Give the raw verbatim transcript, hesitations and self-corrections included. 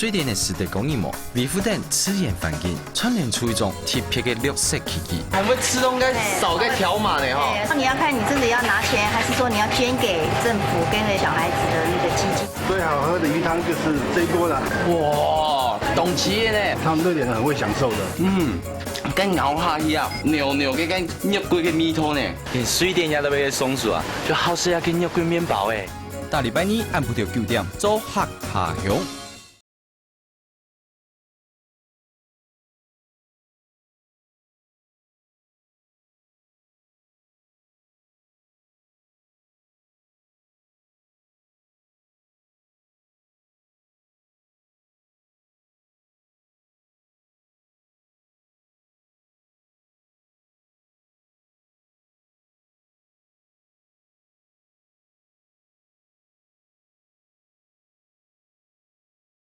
水田个時代講義務，維護等自然環境，串聯出一種特別个綠色奇蹟。還會自動在掃該條碼呢哈。對，你要看你真的要拿錢，還是說你要捐給政府，捐給小孩子的那個基金？最好喝的魚湯就是這一鍋了。哇，當鮮呢。他們這點很會享受的。嗯，該咬下去啊，濃濃个該肉桂个味道呢。連水田也特別个松鼠啊，就好食啊，該肉桂麵包誒。逐禮拜二暗晡頭九點，做客下鄉。